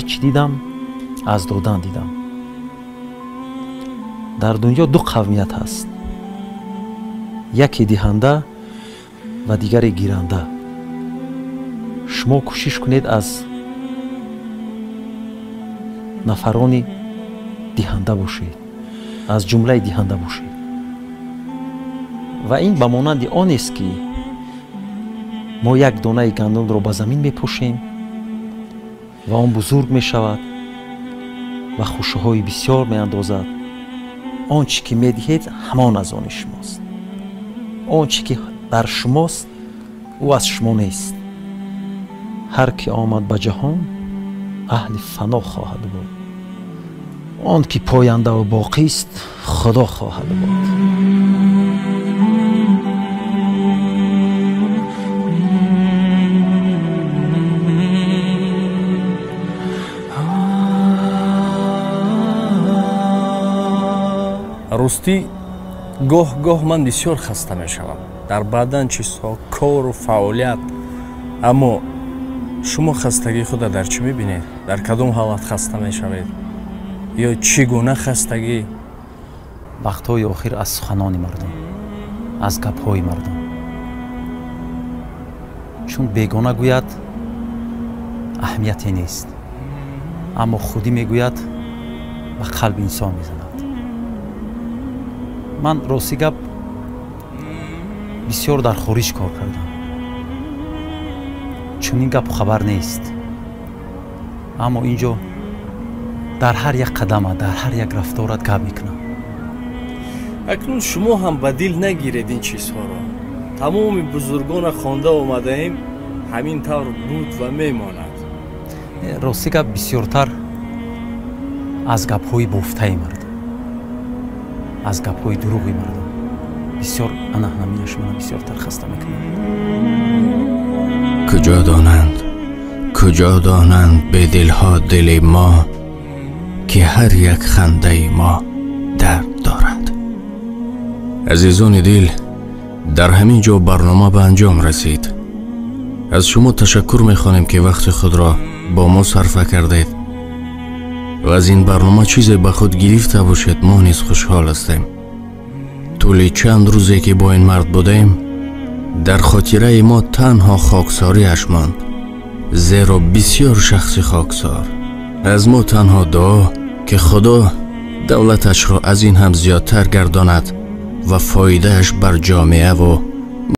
чӣ дидам? Аз додан дидам. Дар дунё ду қавмият ҳаст: яке диҳанда ва дигаре гиранда. Шумо кӯшиш кунед аз нафарони диҳанда бошед, аз ҷумлаи диҳанда бошед. Ва ин ба монанди онест, ки мо як донаи гандумро ба замин мепошем ва он бузург мешавад ва хушаҳои бисёр меандозад. Он чӣ ки медиҳед, ҳамон аз они шумост. Он чӣ ки дар шумост, ӯ аз шумо нест. Ҳар ки омад ба ҷаҳон, аҳли фано хоҳад буд. Он ки пояндаву боқист, Худо хоҳад буд. Ростӣ, гоҳ гоҳ ман бисёр хаста мешавам дар баъдан чизҳо, кору фаъолият. Аммо шумо хастагии худро дар чӣ мебинед? Дар кадом ҳолат хаста мешавед ё чӣ гуна хастагӣ? Вақтҳои охир аз суханони мардум, аз гапҳои мардум. Чун бегона гӯяд, аҳамияте нест, аммо худӣ мегӯяд, ба қалби инсон мезанад. Ман рости гап бисёр дар хориҷ кор кардам. Чунин гапу хабар нест, аммо ин ҷо дар ҳар як қадамат, дар ҳар як рафторат гап мекунам. Акнун шумо ҳам ба дил нагиред ин чизҳоро. Тамоми бузургона хонда омадаем, ҳамин тавр буд ва мемонад. Рости гап бисёртар аз гапҳои бофтаи мардум, аз гапҳои дурӯғи мардум бисёр ана ҳаминаш мана бисёртар хаста мекунад. Куҷо донанд, куҷо донанд бедилҳо дили мо, ки ҳар як хандаи мо дард дорад. Азизони дил, дар ҳамин ҷо барнома ба анҷом расид. Аз шумо ташаккур мехонем, ки вақти худро бо мо сарфа кардед ва аз ин барнома чизе ба худ гирифта бошед, мо низ хушҳол ҳастем. Тӯли чанд рӯзе ки бо ин мард будем, дар хотираи мо танҳо хоксориаш монд, зеро бисёр шахси хоксор. Аз мо танҳо дуо, ки Худо давлаташро аз ин ҳам зиёдтар гардонад ва фоидааш бар ҷомеаву